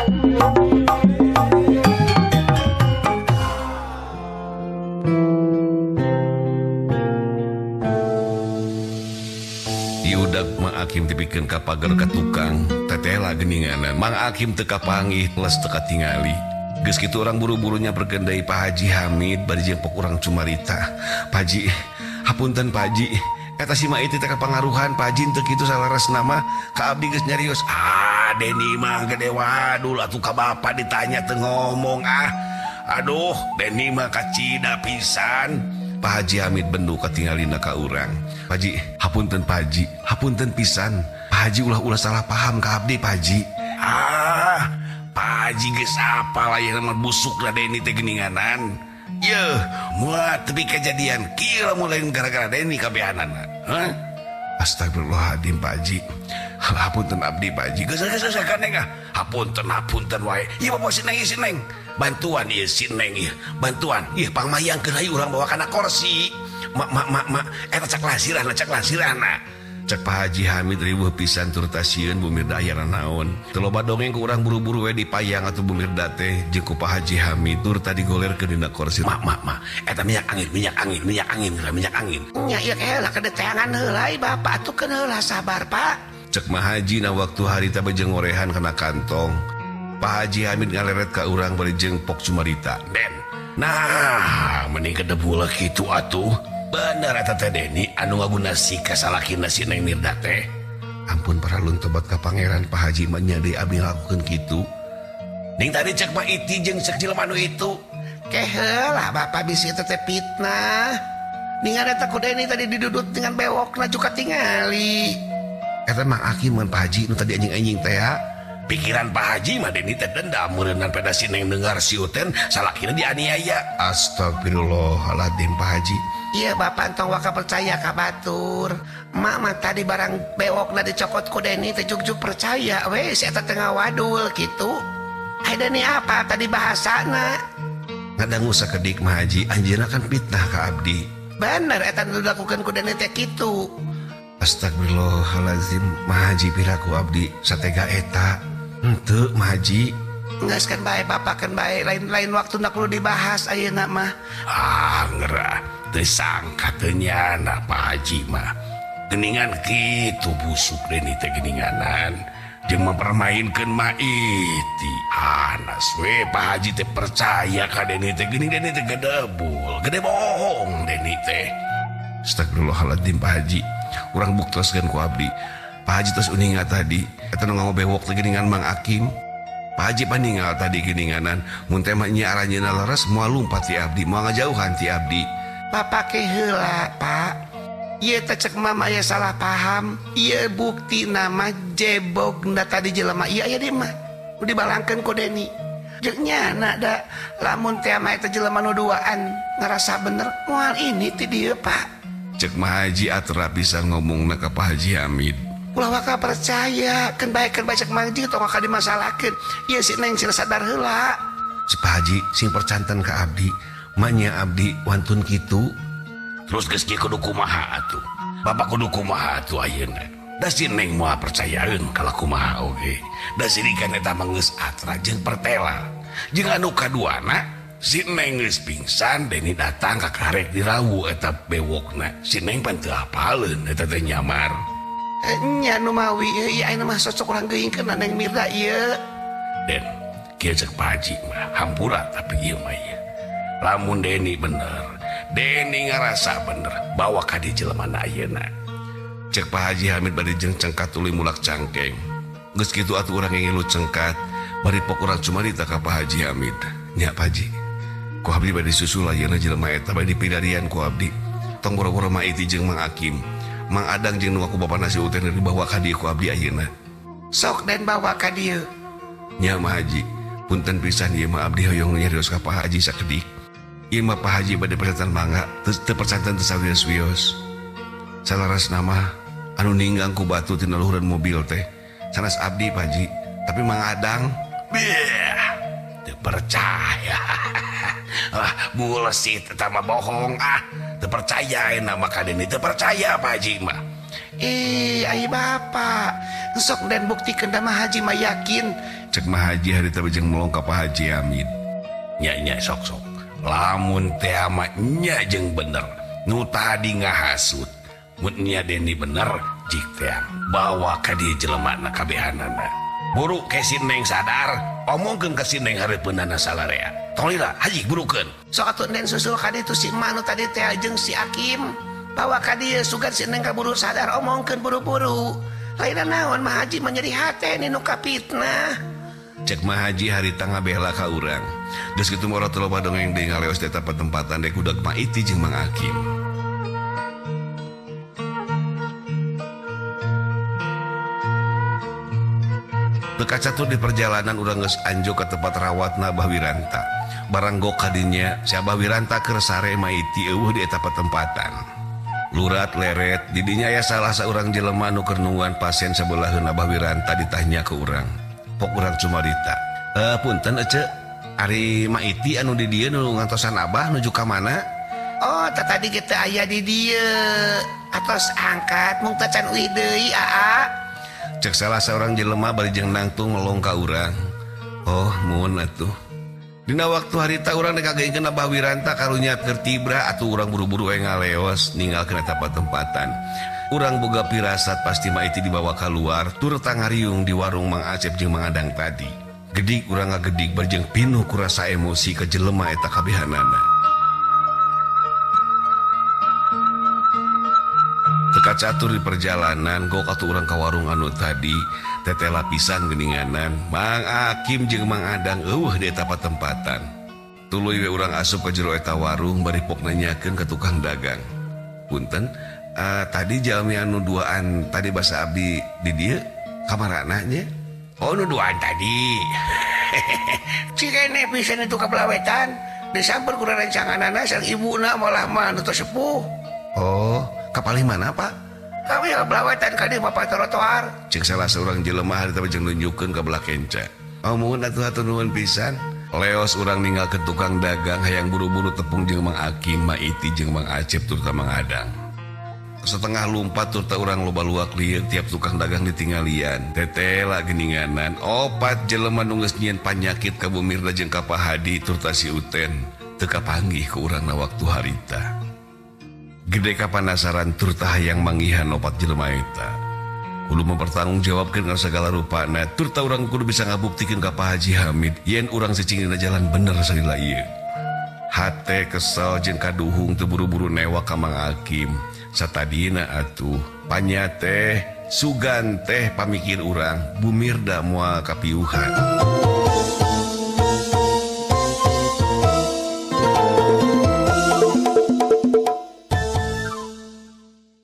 Diudag Mang Akim dipikeun ka pager ka tukang tetela geuninganan. Mang Akim teu kapanggih les teu katingali. Geus kitu urang buru-buru nyamperkeun deui Pak Haji Hamid bari jeung pok urang cumarita. Pak Haji, hapunten Pak Haji, eta si Maiti teh kapangaruhan Pak Haji teu kitu salaresna mah ka abdi geus nyarios. Ah, Deni mah gede wadul atuh ka bapak ditanya teu ngomong ah. Aduh, Deni mah kacida pisan. Pak Haji Hamid bendu katingalina ka urang. Pak Haji, hapunten Pak Haji, hapunten pisan. Pak Haji ulah-ulah salah paham ka abdi Pak Haji. Ah, Pak Haji geus apal ayeuna mah busukna Deni teh geuninganan. Yeuh, moal tepi kejadian kieu lamun lain gara-gara Deni kabehanana. Hah? Astagfirullahaladzim Pak Haji. Hapunten abdi Pak Haji. Geus geus geus ganeng ah. Hapunten hapunten wae. Ieu bawa si Neng ieu si Neng. Bantuan ieu si Neng ieu. Bantuan. Ieu pangmayangkeun hayu urang bawa kana korsi. Mak mak mak mak eta cak lasirana cak lasirana. Cek Pak Haji Hamid riweuh pisan turta sieun Bu Mirda aya nanaon. Teu loba dongeng ku urang buru-buru we dipayang atuh Bu Mirda teh jeung ku Pak Haji Hamid tur tadi golerkeun dina korsi. Mak mak mak eta minyak angin minyak angin minyak angin heula minyak angin. Nya ieu heula kedeteangan heula bapak atuh keun heula sabar Pak. Cek Ma Haji na waktu harita bejeng ngorehan kana kantong. Pak Haji Hamid ngaleret ka urang bari jeung pok cumarita. Den. Nah, mending kedebul kitu atuh. Bener eta teh Deni anu ngaguna sika salakina si Neng Mirda teh. Ampun paralun tobat ka pangeran Pak Haji mah nya deui abdi ngalakukeun kitu. Ning tadi cek Ma Iti jeung cek jelema anu itu. Ke heula bapak bisi eta teh fitnah. Ningan eta ku Deni tadi didudut dengan bewokna juga tingali. Eta Mang Akim mun Pak Haji nu tadi anjing-anjing teh ya. Pikiran Pak Haji mah Deni teh dendam meureunnan pada si Neng dengar si Uten salakina dianiaya. Astagfirullahaladzim Pak Haji. Iya bapak entong waka percaya ka batur. Emak mah tadi barang bewokna dicokot ku Deni teh juk-juk percaya we si eta teh ngawadul kitu. Ai Deni apa tadi bahasana? Ngadangu sakedik Mah Haji anjeunna kan fitnah ka abdi. Bener eta nu dilakukeun ku Deni teh kitu. Astagfirullahaladzim Mah Haji piraku abdi satega eta. Henteu Mah Haji. Geus kan bae bapak kan bae lain-lain waktu nak kudu dibahas ayeuna mah. Ah ngerah teu sangka teu nyana Pak Haji mah. Geuningan kitu busuk Deni teh geuninganan jeung mempermainkeun Ma Iti. Anas we Pak Haji teh percaya ka Deni teh geuning Deni teh gedebul, gede bohong Deni teh. Astagfirullahaladzim Pak Haji. Urang buktoskeun ku abdi. Pak Haji tos uninga tadi eta nu nganggo bewok teh geuningan Mang Akim. Pak Haji paningal tadi geuninganan mun teh mah nya aranjeunna leres moal lumpat ti abdi, moal ngajauhan ti abdi. Bapak ke heula, Pak. Ieu teh cek mama aya salah paham. Ieu bukti nama jebogna tadi jelema ieu aya di mah. Nu dibalangkeun ku Deni. Jeung nyana da lamun teh mah eta jelema nu duaan ngarasa bener moal ini ti dieu, Pak. Cek Mah Haji atra pisan ngomongna ka Pak Haji Hamid. Ulah waka percaya, keun bae keun bae cek Mang Haji tong waka dimasalahkeun. Ieu si Neng sina sadar heula. Si Pak Haji sing percanten ka abdi, manya abdi wantun kitu. Terus geus kieu kudu kumaha atuh? Bapak kudu kumaha atuh ayeuna? Da si Neng moal percayaeun kala kumaha oge. Da sirikan eta mah geus atra jeung pertela. Jeung anu kaduana si Neng geus pingsan Deni datang ka karek dirawu eta bewokna. Si Neng pan teu apaleun eta teh nyamar. Nya nu mawi ieu ayeuna mah sosok urang geuingkeun Neng Mirda ieu. Den, kieu cek Pak Haji mah hampura tapi ieu mah ieu. Lamun Deni bener, Deni ngarasa bener bawa ka di jelema na ayeuna. Cek Pak Haji Hamid bari jeung cengkat tuluy mulak cangkeng. Geus kitu atuh urang ngilu cengkat, bari pok urang cumarita ka Pak Haji Hamid. Nya Pak Haji, ku abdi bari disusul ayeuna jelema eta bari dipidarian ku abdi. Tong boro-boro Ma Iti jeung Mang Akim. Mang Adang jeung nu ngaku bapana si Uten dibawa ka dieu ku abdi ayeuna. Sok den bawa ka dieu. Nya Mah Haji, punten pisan ieu mah abdi hoyong nyarios ka Pak Haji sakedik. Ieu mah Pak Haji bade percanten mangga, teu percanten teu sawios-wios. Salaresna mah anu ninggang ku batu tina luhureun mobil teh. Sanes abdi Pak Haji, tapi Mang Adang. Beuh, teu percaya. Ah, bulesit eta mah bohong ah. Teu percaya ayeuna mah ka Deni, teu percaya Pak Haji mah. Eh ai bapak sok dan buktikeun da mah haji mah yakin. Cek mah haji harita jeung melong ka Pak Haji Hamid. Nya nya sok-sok. Lamun teh mah nya jeung bener. Nu tadi ngahasut. Mun nya Deni bener jik teh bawa ka dieu jelema na kabehanana. Buru ke si Neng sadar, omongkeun ka si Neng hareupeunana salarea. Tong lila haji burukeun. Sok atuh Neng susul ka ditu si emak nu tadi teh jeung si Akim. Bawa ka dieu sugan si Neng kaburu sadar omongkeun buru-buru. Lain naon mah haji mah nyeri hate ni nu kapitnah. Cek mah haji harita ngabela ka urang. Geus kitu mah loba dongeng deui ngaleos di eta patempatan dek budak Mak Iti jeung Mang Akim. Teu kacatur di perjalanan urang geus anjo ka tempat rawatna Abah Wiranta. Barang gok kadinya si Abah Wiranta keur sare Ma Iti eueuh di eta patempatan. Lurat leret didinya aya salah saurang jelema nu keur nungguan pasien sabeulah Abah Wiranta ditanya ke urang. Pok urang cumarita. Punten ece, ari Ma Iti anu di dieu nu ngantosan Abah nuju ka mana? Oh, tadi kita aya di dieu. Atos angkat mung teh can uih deui aa. Cek salah seorang jelema bari jeung nangtung melong ka urang. Oh, mun atuh. Dina waktu harita urang dek kageukeun Abah Wiranta karunya keur tibra atuh urang buru-buru we ngaleos ninggalkeun eta patempatan. Urang boga pirasat pasti Ma Iti dibawa kaluar tur tangariung di warung Mang Acep jeung Mang Adang tadi. Gedik urang ngagedik bari jeung pinuh ku rasa emosi ka jelema eta kabehanana. Teka catur di perjalanan gok atuh urang ka warung anu tadi teteh lapisan geninganan Mang Akim jeung Mang Adang eueuh di eta patempatan. Tuluy we urang asup ka jero eta warung bari pok nanyakeun ka tukang dagang. Punten, tadi jalmi anu duaan tadi basa abdi di dieu kamarana nya? Oh nu duaan tadi. Cikene pisan itu ka belawetan disamper ku rencanganana sang ibuna malah mah nu teu sepuh. Oh, kapalih mana Pak? Kami belawetan ka dieu bapak trotoar. Cek salah seorang jelema harita jeung nunjukkeun ka belah kenca. Oh muhun atuh hatur nuhun pisan. Leos urang ninggalkeun tukang dagang hayang buru-buru tepung jeung Mang Akim, Ma Iti jeung Mang Acep turta Mang Adang. Setengah lumpat turta urang loba luak lieur tiap tukang dagang ditinggalian. Tetela geninganan opat jelema nu geus nyieun panyakit ka Bu Mirna jeung ka Pak Hadi turta si Uten teu kapanggih ku urangna waktu harita. Gede kapanasaran turta hayang manggihan opat jelema eta. Kudu mempertanggungjawabkeun kana sagala rupana turta urang kudu bisa ngabuktikeun ka Pak Haji Hamid yen urang cicing dina jalan bener salila ieu. Hate kesel jeung kaduhung teu buru-buru newak ka Mang Akim. Satadina atuh panya teh sugan teh pamikir urang Bu Mirda moal kapiuhan.